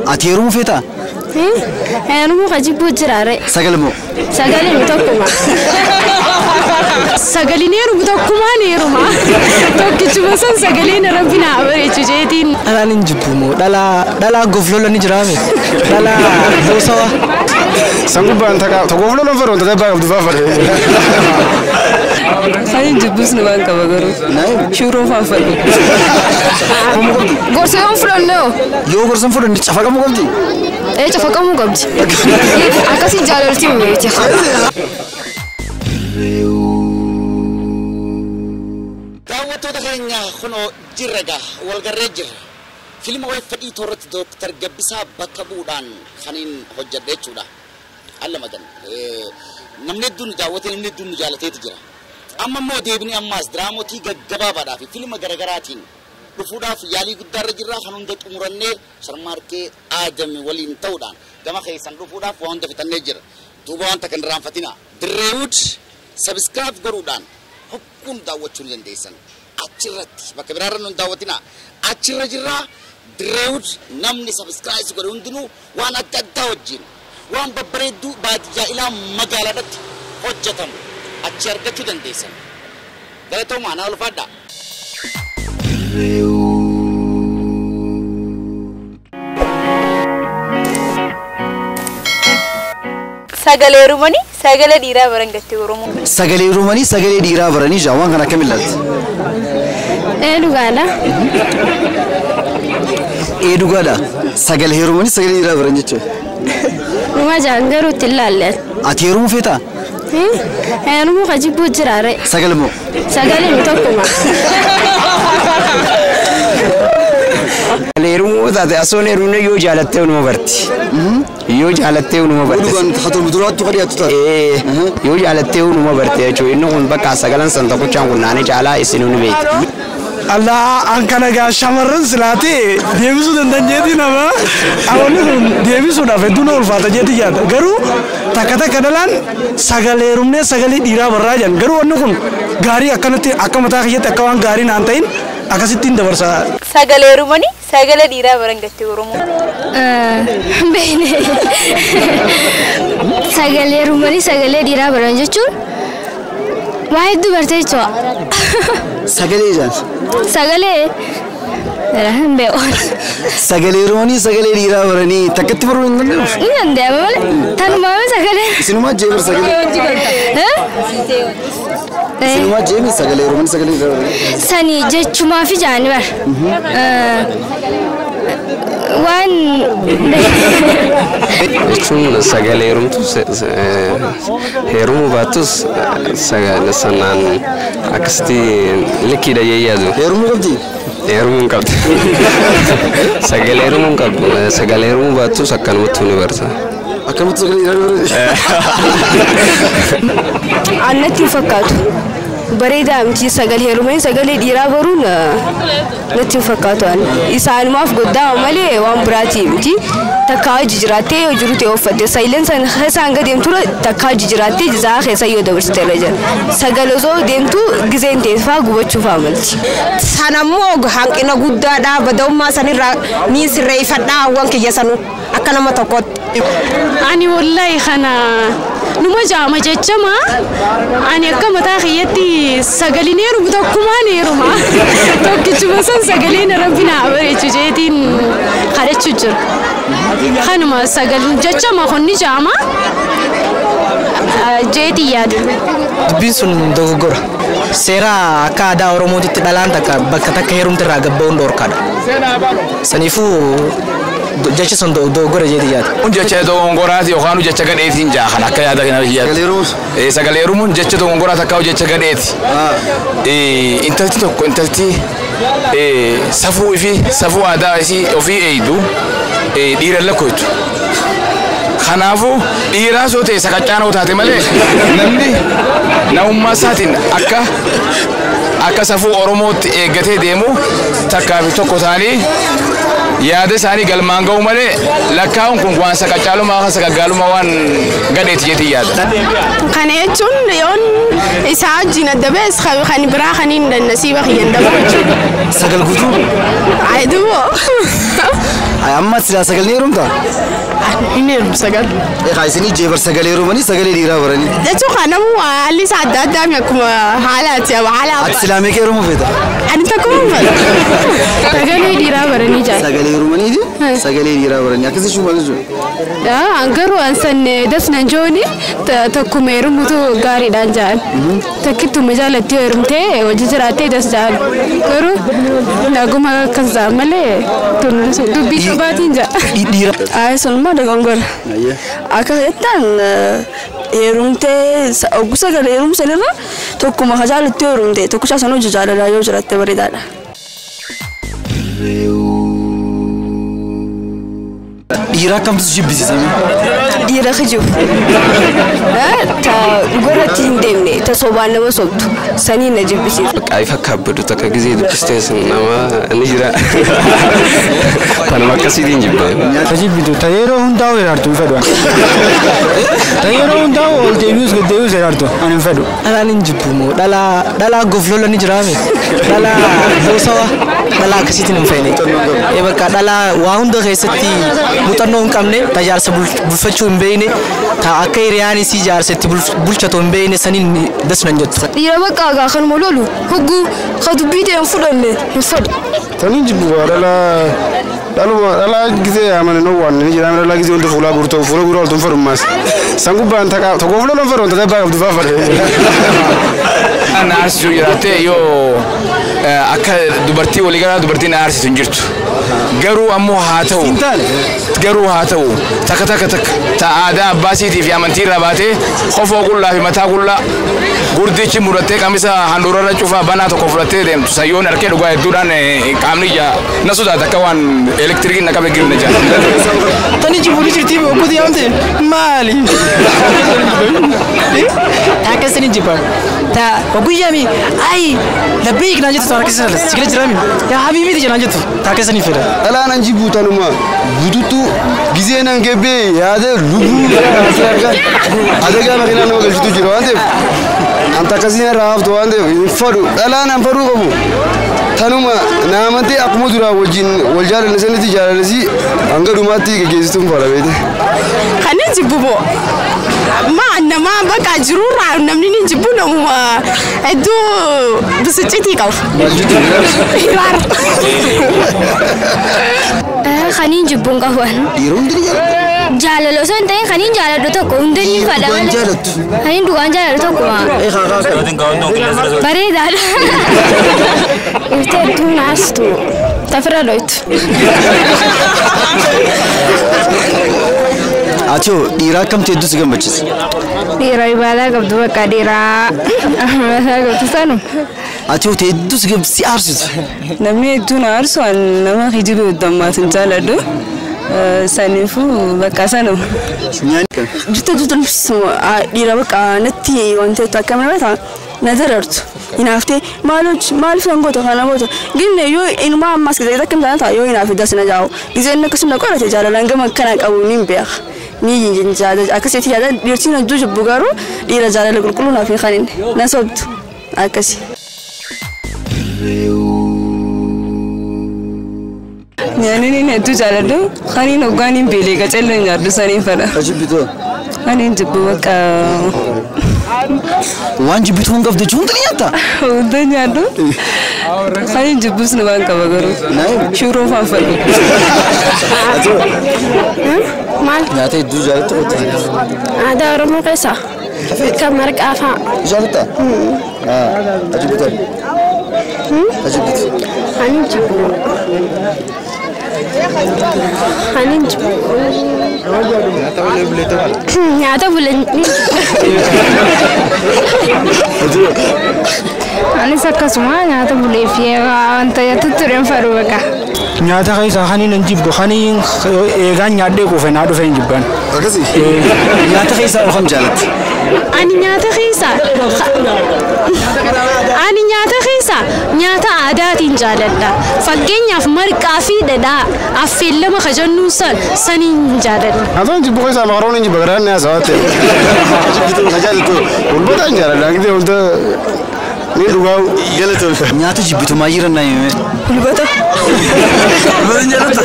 Ati heerumuu feetaa? Heerumuu ka jibbuu jiraare. Sagal moo? Sagalee tokkuma. Sagaleen heerumu tokkumaan heeruma. Tokkichuma san sagaleen rabbi naa bareechu jeetiin. Dhalaan hin jibbu moo dhalaa goflola ni jiraame dhalaa boosawa. San gubbaan taqa tokkoof lolan fedhu wanta dabbaa qabdu faa fedhe. Ani jibbus ni waan qaba garuu. Shuroo faa fedhu. Gorsa yoon fudhanne hoo? Yoo gorsa hin fudhanne cafaqamuu qabdi? Ee cafaqamuu qabdi. Akkasii jaalalti mi'eeti. Daawwattoota keenya kunoo jirra gaa walgarree jirra. Filma waa'ee fedhii toorratti Dooktar Gabbisaa bakka bu'uudhaan kan hin hojjedhe jechuudha. Alla magan namni hedduun daawwatee namni hedduun nu jaalateeti jira. Amma immoo deebinee ammaas diraamotii gaggabaabaadhaa fi filma garaagaraatiin dhufuudhaaf yaalii guddaarra jirra. Kan hunda xumurannee Sharmaarkee Aadami waliin ta'uudhaan gama keessan dhufuudhaaf waan hunda fixannee jira. Duuba wanta kan irraanfatina. Dirreewud sabiskiraayib godhuudhaan hokkuun daawwachuu ni dandeessan. Achirratti bakka biraarra nu hin daawwatina. Achirra jirraa Dirreewud namni sabiskiraayib godhe hundinuu waan adda addaa wajjin waan babbareedduu baadiyyaa ilaa magaalaadhaatti hojjetamu achi argachuu dandeessan. Galatoomaa naa ulfaadhaa. Sagalee heerumanii sagalee dhiiraa baran gattee Oromoo. Sagalee heerumanii sagalee dhiiraa baranii jaa waan kana akkamiin ilaalta? Ee dhugaadha. Ee dhugaadha. Sagalee heerumanii sagalee dhiiraa baran jechuudha. Numa jaan garuu itti ilaalle. Ati heerumuu feetaa? Heerumuu ka jibbuu jiraare. Sagal moo? Sagalee tokkuma. Heerumuu taate asoon heerumne yoo jaalattee numa barti. Yoo jaalattee numa barti. Dhugaan haa ta'u duraattu kan dhiyaattu taate. Yoo jaalattee numa barti jechuudha. Inni kun bakka sagalan san tokkochaan kun naanii caalaa isin ni beekti. Allah an kana gaa shamarran silaatee deebisuu danda'an jeetii nama awwanni kun deebisuudhaaf hedduu na ulfaata jeetii yaada. Garuu takka takka dhalaan sagalee heerumnee sagalee dhiiraa barraa jiran. Garuu wanni kun gaarii akkanatti akka mataa kiyyatti akka waan gaarii naan ta'in akkasittiin dabarsa. Sagalee heerumanii sagalee dhiiraa baran gattee Oromoo. Beekne. Sagalee heerumanii sagalee dhiiraa baran jechuun waa hedduu bartee jechuudha. Sagalee ijaan. Sagalee hin beeku. Sagalee heerumanii sagalee dhiiraa baranii takkatti baruu hin danda'amu? Ni danda'ama malee. Tanumaame sagalee. Isinumaa jee bar sagalee. Isinumaa jee sagalee heerumanii sagalee dhiiraa baranii. Sani jechumaa fi jaani bar. Waan jechuun sagalee heerumtu heerumuu baattus sanaan akkasitti likkiidha jee yaadu. Heerumuu qabdi? Heerumuu hin qabdu. Sagalee heerumuu hin qabdu. Sagalee heerumuu baattus akkanumatti ni barta. Akkanumatti sagalee dhiiraa baranii? Annatti hin fakkaatu. Bareedaa miti sagalee heerumanii sagalee dhiiraa baruun natti hin fakkaatu ani. Isaanumaaf goddaama malee waan biraatii miti. Takkaa hojii jiraattee yoo jiru ta'e uffatte saayileen san isaan gad deemtu takkaa hojii jiraattee jizaa keessa yoo dabarsite irra jira. Sagalee osoo deemtu gizeen teessifaa gubachuuf amalti. Sanammoo hanqina guddaadha bada'ummaa sanirraa ni sirreeffadhaa hawwan kiyya sanuu akka nama tokkootti. Ani wallahi kana numa jaama jechama ani akka mataa kiyyatti sagaleen heerumu tokkumaan heeruma. Tokkichuma san sagaleen rabbi naa bareechu jeetiin kadhachuu jira. Kanuma sagaleen jechama kun ni jaama jeetii yaada. Dubbiin sun dogoggora. Seera akka aadaa Oromootitti dhalaan takka bakka takka heerumte irraa gabba'uun dhoorkaadha. Saniifuu jecha sun dogoggora jeetii yaada. Kun jecha dogoggoraati yookaan jecha gadheetiin jaa kan akka yaada kana yaada. Sagalee heerumuus? Sagalee heerumuun jecha dogoggoraa takka jecha gadheeti. Intalti tokko intalti safuu fi safuu aadaa isii ofii eeydu dhiira lakkoytu. Kanaafuu dhiiraa soo ta'e sakaccaan oo taate malee namni namummaa isaatiin akka safuu Oromootti eeggatee deemu takkaa fi tokko ta'anii Yaada isaanii galmaan ga'u malee lakkaa'uun kun waan sakacaalummaa kan sakaggaalummaa waan gadheeti jeetii yaada. Kana jechuun yoon isaa wajjin adda ba'es kan biraa kan hin nasiiba kiyyan dabalu jechuudha. Sagal guutuu? Ayi dubo. Amma silaa sagal ni heerumtaa? Inni heerumu sagal. Egaa isinii jeebar sagalee heerumanii sagalee dhiiraa baranii. Jechuun kan namu haalli isaa adda addaa mi akkuma haalaati haala. Ati silaa meeqa heerumuu feeta? Ani tokkuma fedha. Sagalee dhiiraa baranii jaal. Sagalee heerumaniiti sagalee dhiiraa baranii akkas jechuun maal jechuudha? Garuu ansan dasnan jooni tokkuma heerumutu gaariidhaan jaal. Takkittuma jaalatti yoo heerumtee hojii jiraattee das jaal. Garuu naguma akkas jaal malee dubbii sobaatiin jaal. Ayi sunuma dogongora. Akka jettan heerumtee oggu sagalee heerumsan irra tokkuma ka jaalatti yoo heerumte tokkicha sana hojii jaalalaa yoo jiraatte bareedaadha. Dhiira akkamtu si jibbisiisa? Dhiira kijibu. Ta dhugarratti hin deemne ta sobaan nama sobdu sanii na jibbisiisa. Ifa kabbadu takka gisee dubbistees nama ni jira. Tanuma akkasiitiin jibba. Ta jibbitu ta yeroo hundaa'u hiraartu hin fedhu. Ta yeroo hundaa'u ol deebi'us gad deebi'us hiraartu ani hin fedhu. Dhalaan hin jibbu moo dhalaa goflola ni jiraame dhalaa boosawa dhalaa akkasiitiin hin feene. Bakka dhalaa waa hunda keessatti muuxannoo hin qabne ta jaarsa bulfachuu hin beekne ta akka hiriyaanis jaarsa itti bulchatu hin beekne saniin dasnan jettu. Dhiira bakka gaa kanuma lolu hogguu ka dubbii ta'e hin fudhanne hin fedhu. Tani jibbu dhalaa dhaluma dhalaa gisee amane no waan ni jiraame dhalaa gisee hunda fuula guurtu fuula guuraa oltuun fedhummaas. San gubbaan taqa tokko fuula lon fedhu wanta baay'ee qabdu fa'aa fedhe. Na aarsisu jiraattee yoo akka dubartii waliigalaa dubartiin na aarsitu hin jirtu. Garuu ammoo haa ta'u garuu haa ta'u takka takka takka ta aadaa abbaasiitii fi amantii irraa baatee kofoo qullaa fi mataa qullaa gurdichi murattee qamisa handhuurarra cufaa banaa tokko fudhattee deemtu sayyoon harkee dhugaa hedduudhaan qaamni ija na sodaata akka waan elektirikiin na qabe girna jaa. Tani jibbu ni jirti ogguuti yaamte maali? Akkasii ni jibba. Ta oguyyaami ayi labbeek naan jettu ta akkasii sana sigila jiraami yaa habiibiti naan jettu ta akkasii ni fedha. Dhalaan an jibbu tanuma bututtu gisee nan gebbee yaada lubbuu adagaa makiinaa nama galchitu jira waan ta'eef anta akkasii irraa haftu waan ta'eef hin fadhu dhalaan an fadhuu qabu tanuma naamantee akkuma duraa wajjin wal jaalanne sanitti jaalalesi hanga dhumaatti geggeessituun fadha beekte. Kan hin jibbu moo? Ma nama bakka jirurraa namni ni jibbu namuma hedduu bisiccitii qabu. Hiraara. Kan hin jibbu hin qabu. Dhiira hundi ni jaalladha. Jaalala osoo hin ta'in kan hin jaaladhu tokko hundi ni fadha malee. Kan hin dhugaan jaaladhu tokko. Bareedaadha. Iftee hedduu naastu tafira dhoytu. Ati hoo dhiira akkamtu hedduu si gammachiisa? Dhiira ibaadaa qabdu bakka dhiira amantaa qabdu sanu. Ati hoo hedduu si aarsitu? Namni hedduu na aarsu an nama kijibu heddummaatu hin jaaladhu. Saniifuu bakka sanuma. Jutta jutta dhiira bakka natti wanti akkam nama ta'a na darartu. Hinaaftee maaliif san goota kana goota ginne yoo inumaa ammas gisee akkam ta'a yoo hinaafe das na jaa'u gisee inni akkasuma qorate jaalalaan gama akkana qabu ni beeka. Ni jaalala akkasitti yaada dhiirtiin hedduu jibbu garuu dhiira jaalala qulqulluu naaf hin kaninne na sobdu akkasi. Nyaanni inni hedduu jaaladhu kan inni hoggaan hin beelee qaceelloo hin nyaadhu saniin fedha. Jibbitu? Kan hin jibbu bakka. Waan jibbitu hin qabdu jechuun hundi ni nyaata? Hunda nyaadhu. Kan hin jibbus ni waan qaba garuu. Shuroo faan fedhu. Maal? Nyaata hedduu jaalattu qotti. Aadaa Oromoo keessaa akka marqaa fa'a. Jaalattaa? Jibbitu? Jibbitu? Ani jibbu. Ani jibbu. Nyaata bulee. Anis akkasuma nyaata bulee fi wanta nyaata tureen fadhu bakka. Nyaata keessaa kan hin jibbu kan eegaan nyaadhee kuufe naa dhufe hin jibban. Akkasii? Nyaata keessaa kam jaalatta? Ani nyaata keessaa. Ani nyaata keessaa. keessaa nyaata aadaatiin jaaladha. Fakkeenyaaf marqaa fi dhadhaa affeellama kajannuun san saniin jaaladha. Nyaata jibbu keessaa makarooniin jibba garaan ni haasawaa ta'e. Hulbata hin jaaladha. Gidee hulta ni dhugaa galatoon. Nyaata jibbitu maa jiran naa hime. Hulbata. Hulbata hin jaalattu.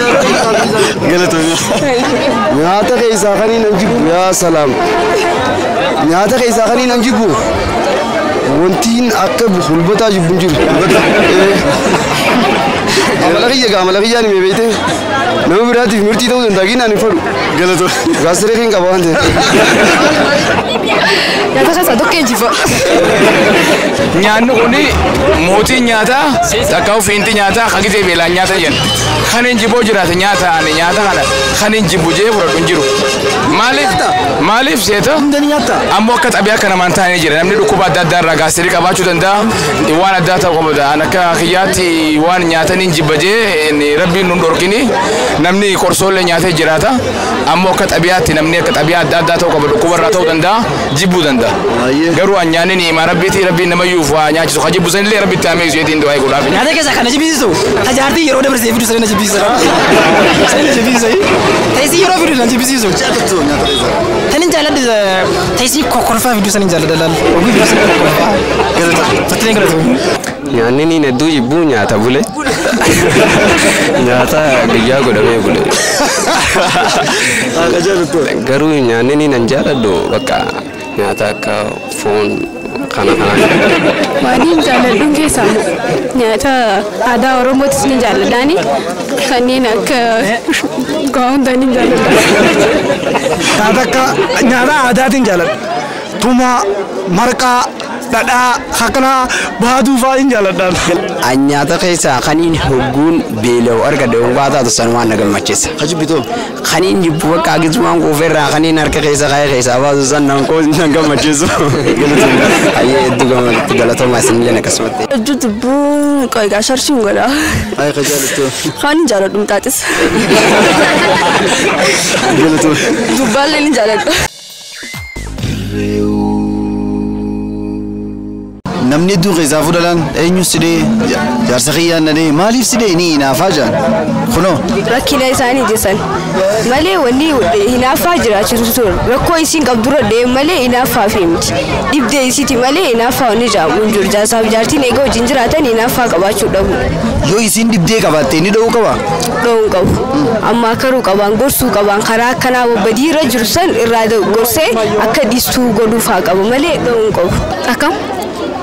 Galatoon. Nyaata keessaa kan hin jibbu yaa salaam. Nyaata keessaa kan hin jibbu. Wantiin akka hulbataa jibbu hin jiru. Amala kiyya gaa amala kiyyaan hime beekte. Nama biraatiif murtii ta'uu danda'a ginnaan hin fedhu. Galatoon. Gaasiree kan qaba waan ta'eef. Nyaata keessaa tokko jibba. Nyaanni kuni mootiin nyaataa takka ofiinti nyaataa hagitee beelaan nyaata jenna. Kan hin jibboo jiraate nyaata ani nyaata kana kan hin jibbu jee fudhadhu hin jiru. Maaliif maaliif seeta? Ammoo akka xabiyaa kana maan taanee jira namni dhukkuba adda addaa irraa gaasirii qabaachuu danda'a waan addaa ta'uu qaba. An akka kiyyaatti waan nyaatan hin jibba jee rabbiin nun dhorkini namni qorsoollee nyaatee jiraata. Ammoo akka xabiyaatti namni akka xabiyaa adda addaa ta'uu qaba dhukkuba irraa ta'uu danda'a jibbuu danda'a. Garuu an nyaanni ni himaa rabbiiti rabbiin namayyuuf waa nyaachisu ka jibbu sanillee rabbitti haamee isheetiin du'aa eeguudhaaf. Nyaata keessaa kana jibbisiisu tajaajilli yeroo dabarsee fidu sana jibbisiisa. Sana jibbisiisa. Taasii yeroo fidu sana jibbisiisu. Tanin jaaladha taasii kokkolfaa fidu sana jaaladha laal. Oguu fidu sana kokkolfaa. Galata. Galata. Nyaanni niin hedduu jibbuu nyaata bule. Nyaata guyyaa godhamee bule. Garuu nyaanni niin an jaaladhu bakka nyaata akka foon kana kana. Waan jaaladhuun keessaa nyaata aadaa Oromootis ni jaalladhaani. Kanneen akka gaa'onda ni jaalladha. Nyaata akka nyaata aadaatiin jaaladha. Tumaa, marqaa, dhadhaa, haqnaa, baaduu fa'aa hin jaalladhaan. An nyaata keessaa kaniin hogguun beela'u argadhe hongaa taatu san waan na gammachiisa. Kaniin jibbu bakka agisumaan quufeerraa kaniin harka keessa kaayee keessaa baasu san nan koo nan gammachiisu. Hayyee hedduu galatoomaa isinillee akkasumatti. Hedduu jibbuun qoygaa sharshiin godha. Ay ka jaalattu. Kaan hin jaaladhu mixaaxis. Galatoon. Dubbaallee ni jaaladha. Namni hedduun keessaa fuudhalaan eenyu sidee jaarsa kiyyaan nadee maaliif sidee ni hinaafaa jiran kunoo. Rakkina isaanii jesan malee wanni hinaaffaa jiraachisu ture rakkoo isiin qabdurra deemu malee hinaaffaa fi miti dhibdee isiiti malee hinaaffaa wanni jedhamu hin jiru jaarsaaf jaartiin egaa wajjin jiraatan hinaaffaa qabaachuu dhabu. Yoo isiin dhibdee qabaatte ni dha'uu qaba? Dha'uu qabu amma karuu qabaan gorsuu qabaan karaa akkanaa badii irra jiru san irraa gorsee akka dhiistuu godhuuf haa qabu malee dha'uu qabu. Akkam?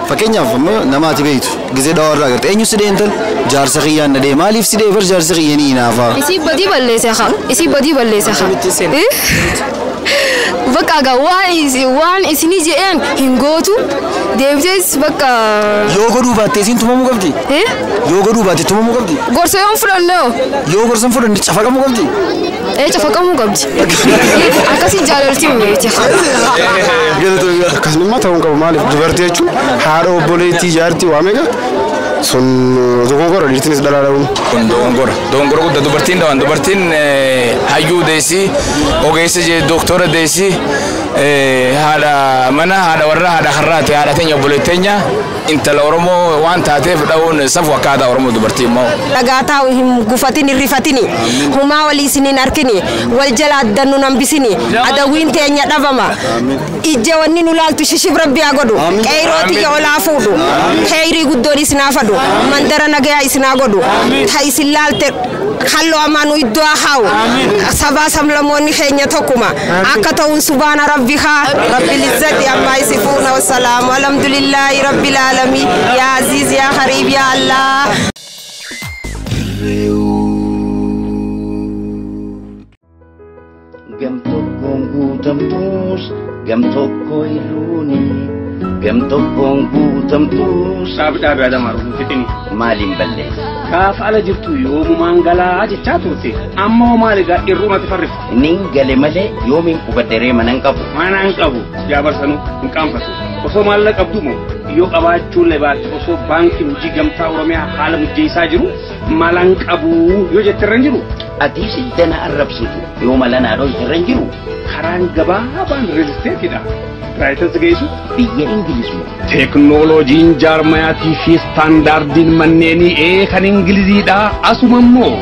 Fakkeenyaaf amma nama ati beektu gizee dhawaa irraa agarte eenyu sidee intal jaarsa kiyyaan nadee maaliif sidee bar jaarsa kiyya ni hinaafaa. Isii badii balleesse haa isii badii balleesse haa. Bakka egaa waan isinii jedhan hin gootu deebitees bakka. Yoo godhuu baatte isiin tumamuu qabdi? Yoo godhuu baatte tumamuu qabdi? Gorsa yoon fudhanne hoo? Yoo gorsa hin fudhanne cafaqamuu qabdi? Cafaqamuu qabdi. Akkasii jaalalti mi'eeti. Akkasuma ta'uu hin qabu maaliif dubartii jechuun haadha obboleettii jaartii waa meeqa sun dogongora dhiirtinis dhalaa dhabuun. Kun dogongora dogongora guddaa dubartiin dhawan dubartiin hayyuu deessi ogeessa doktora deessi haadha mana haadha warra haadha harraati haadha teenya obboleetteenya intala Oromoo waan taateef dha'uun safu akka aadaa Oromoo dubartii immoo. Dhagaa taa'u hin gufatin hin rifatini humaa walii isin hin harkini wal jala addannu hambisini adawwiin teenya dhabama ijja wanni nu laaltu shishib rabbi haa godhu qeyroo tiyya olaa fuudhu kheyrii guddoon isin haa fadhu mandara nagayaa isin haa godhu ta isin laalte halluu amaanu iddoo haa haa'u sabaa sablammoonni keenya tokkuma akka ta'uun subaana rabbi haa rabbil izzati ammaa isifuuna wassalaamu alhamdulillaahi rabbil aalamiin yaa aziiz yaa hariib yaa allah. Gam tokkoon guutamtuus gam tokko hirruuni gam tokkoon guutamtuus. Dhaabi dhaabi Adamaaru fixini. Maaliin balleessa? Gaafa ala jirtu yoomumaan galaa jechaa turte amma hoo maali gaa irruumatti farrifte. Nin gale malee yoomiin qubaddaree mana hin qabu. Mana hin qabu jaabarsanuu hin qaanfatu. Osoo maallaqa qabdu moo yoo qabaachuullee baatte osoo baankiin hojii gamtaa Oromiyaa haala mujjeessaa jiru mala hin qabu yoo jettirra hin jiru. Atiis iddana arrabsitu yoo mala naa dhoyte irra hin jiru. Karaan gabaabaan real estateidha. Brighton si geessu? Biyya Ingiliz moo? Teeknooloojiin jaarmayaatii fi istaandaardiin manneenii ee kan Ingiliziidha. Asuma immoo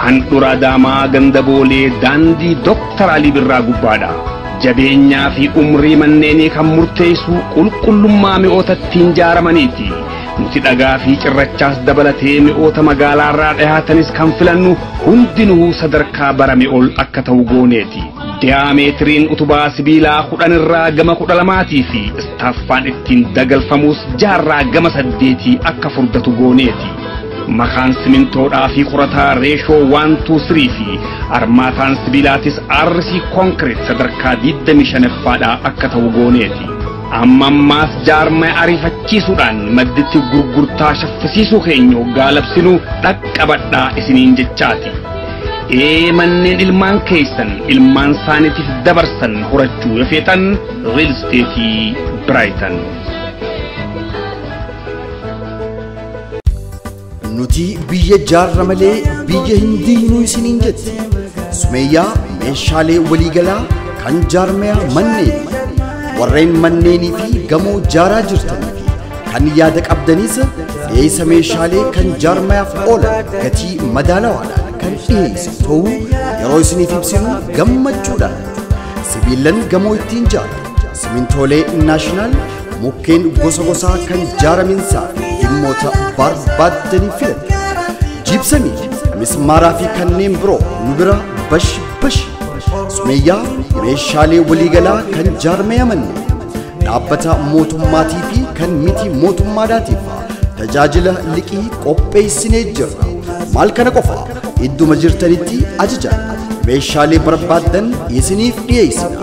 handhuura Adaamaa ganda Boolee daandii Dooktar Alii Birraa gubbaadha. Jabeenyaa fi umrii manneenii kan murteessu qulqullummaa mi'oota ittiin ijaaramaniiti. Nuti dhagaa fi cirrachaas dabalatee mi'oota magaalaarraa dhiyaatanis kan filannu hundinuu sadarkaa barame ol akka ta'u gooneeti. Diyaameetiriin utubaa sibiilaa 10 irraa gama 12 fi istaaffaan ittiin dagalfamus 6 irraa gama 8 akka furdatu gooneeti. Makaan simintoodhaa fi qorataa reeshoo 1 2 3 fi armaataan sibiilaatis RC concrete sadarkaa 25ffaadhaa akka ta'u gooneeti. Amma ammaas jaarmaya ariifachiisuudhaan madditti gurgurtaa shaffisiisuu keenya hoggaa labsinu dhaqqabadhaa isiniin jechaati. Ee manneen ilmaan keessan ilmaan isaaniitiif dabarsan horachuu yoo feetan real estate Brighton. Nuti biyya jaarra malee biyya hin diinuu isiniin jetti. Sumeeyyaa meeshaalee waliigalaa kan jaarmaya manneen warreen manneenii fi gamoo jaaraa jirtanii fi kan yaada qabdanis dhiyeessa meeshaalee kan jaarmayaaf oolan gatii madaalawaadhaan kan dhiyeessu ta'uu yeroo isiniif ibsinu gammachuudhaan. Sibiilan gamoo ittiin jaaran, simintoolee naashinaal, mukkeen gosa gosaa kan jaaraminsaa fi dhimmoota barbaaddanii filatan, jiibsamii, mismaaraa fi kanneen biroo nu bira bash bash. Sumeeyyaa meeshaalee waliigalaa kan jaarmaya manneen dhaabbata mootummaatii fi kan miti mootummaadhaatiif tajaajila liqii qopheessinee jirra. Maal kana qofa idduma jirtanitti ajajaa meeshaalee barbaaddan isiniif dhiyeessina.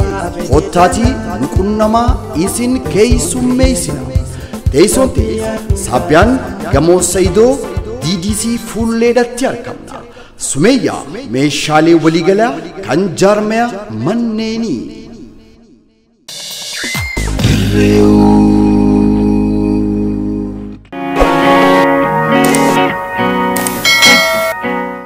Kottaatii nu qunnamaa isin keessummeessina. Teessoon teenya Saabbiyaan gamoo Sayidoo DDC fuulleedhatti argamna. Sumeeyyaa meeshaalee waliigalaa kan jaarmaya manneenii.